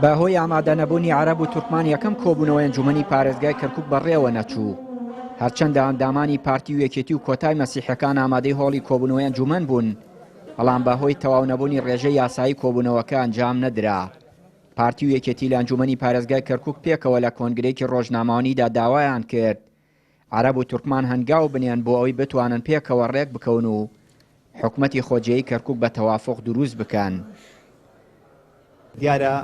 بەهۆی ئامادەنەبوونی عەرەب و تورکمان یەکەم کۆبوونەوەی ئەنجومەنی پارێزگای کەرکوک بەڕێوە نەچوو. هەرچەندە ئەندامانی پارتی و یەکێتی و کۆتای مەسیحەکان ئامادەی هۆڵی کۆبوونەوەی ئەنجومەن بوون، بەڵام بەهۆی تەواو نەبوونی ڕێژەی یاسایی کۆبوونەوەکە ئەنجام نەدرا. پارتی و یەکێتی لە ئەنجومەنی پارێزگای کەرکوک پێکەوە لە کۆنگرەیەکی ڕۆژنامەوانیدا داوایان کرد عەرەب و تورکمان هەنگاو بنێن بۆ ئەوەی بتوانن پێکەوە ڕێک بکەون و حکومەتی خۆجێی کەرکوک بە تەوافوق دروست بکەن. دیارە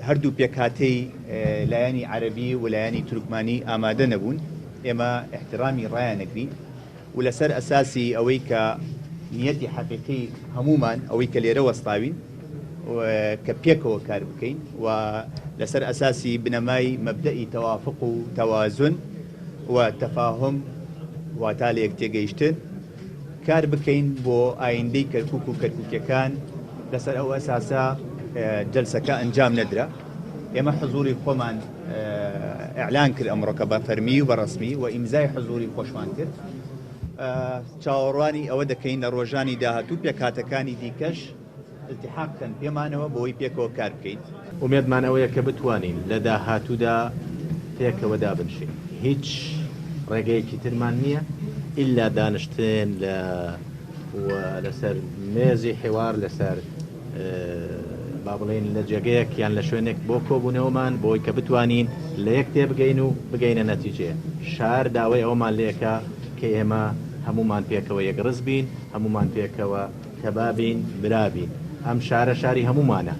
هەردوو پێکهاتەی لایەنی عەرەبی و لایەنی تورکمانی ئامادە نەبوون، ئێمە ئیحترامی ڕایان ئەگرین و لەسەر ئەساسی ئەوەی کە نیەتی حەقیقی هەموومان ئەوەی کە لێرە وەستاوین کە پێکەوە کار بکەین و لەسەر ئەساسی بنەمای مەبدەئی تەوافق و تەوازن و تەفاهم واتا لەیەکتێگەیشتن کار بکەین بۆ ئایندەی کەرکوک و کەرکوکیەکان، لەسەر ئەو ئەساسە جەلسەکە ئەنجام نەدرا. ئێمە حزوری خۆمان ئیعلان کرد ئەمڕۆکە بە فەرمی و بە ڕەسمی و ئیمزای حزوری خۆشمان کرد. چاوەڕوانی ئەوە دەکەین لە ڕۆژانی داهاتوو پێکهاتەکانی دیکەش التحاق کەن پێمانەوە بۆی پێکەوە کار بکەین. ئومێدمان ئەوەیە کە بتوانین لە داهاتوودا پێکەوە دابنشین. هیچ ڕێگەیەکی ترمان نییە ئیلا دانشتن لە و لەسەر مێزی حیوار لەسەر با بڵێین لە جێگەیەک یان لە شوێنێک بۆ کۆبوونەوەمان بۆی کە بتوانین لە یەک تێبگەین و بگەینە نەتیجەیە. شار داوای ئەوەمان لێکا کە ئێمە هەموومان پێکەوە یەکڕز بین، هەموومان پێکەوە تەبا بین، برا بین. ئەم شارە شاری هەموومانە.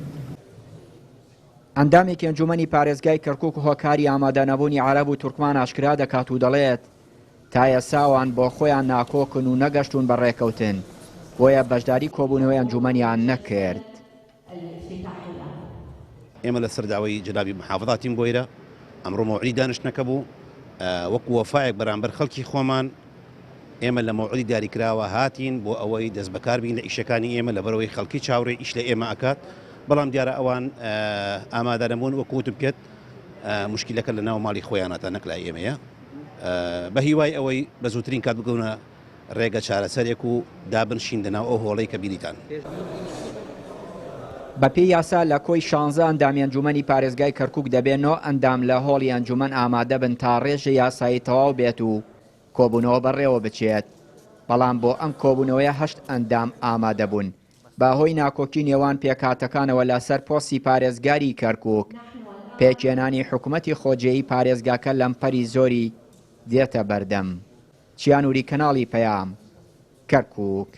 ئەندامێکی ئەنجومەنی پارێزگای کەرکوک هۆکاری ئامادەنەبوونی عەرەب و تورکمان ئاشکرا دەکات و دەڵێت، تا ئێستا ئەوان بۆ خۆیان ناکۆکن و نەگەشتوون بە ڕێکەوتن، بۆیە بەشداری کۆبوونەوەی ئەنجومەنیان نەکرد. ئێمە لەسەر داوای جەنابی محافظ هاتین بۆ ئێرە، ئەمڕۆ مەوعیدی دانیشتنەکە بوو، وەکو وەفایەک بەرامبەر خەڵکی خۆمان ئێمە لە مەوعیدی دیاریکراوە هاتین بۆ ئەوەی دەستبەکار بین لە ئیشەکانی ئێمە، لەبەرئەوەی خەڵکی چاوڕێی ئیش لە ئێمە ئەکات، بەڵام دیارە ئەوان ئامادە نەبوون، وەکو وتم پێت موشکیلەکە لە ناو ماڵی خۆیانەتە نەک لای ئێمەیە، بە هیوای ئەوەی بە زووترین کات بگەونە ڕێگە چارەسەرێک و دابنشین لەناو ئەو هۆڵەی کە بینیتان. بەپێی یاسا لە کۆی شانزە ئەندامی ئەنجومەنی پارێزگای کەرکوک دەبێ نۆ ئەندام لە هۆڵی ئەنجومەن ئامادەبن تا ڕێژە یاسایی تەواو بێت و کۆبوونەوە بەڕێوە بچێت، بەڵام بۆ ئەم کۆبوونەوەیە هەشت ئەندام ئامادەبوون. بەهۆی ناکۆکی نێوان پێکهاتەکانەوە لەسەر پۆستی پارێزگاری کەرکوک، پێکهێنانی حکومەتی خۆجێیی پارێزگاکە لەمپەری زۆری دێتە بەردەم. چیا نوری کەناڵی پەیام، کەرکوک.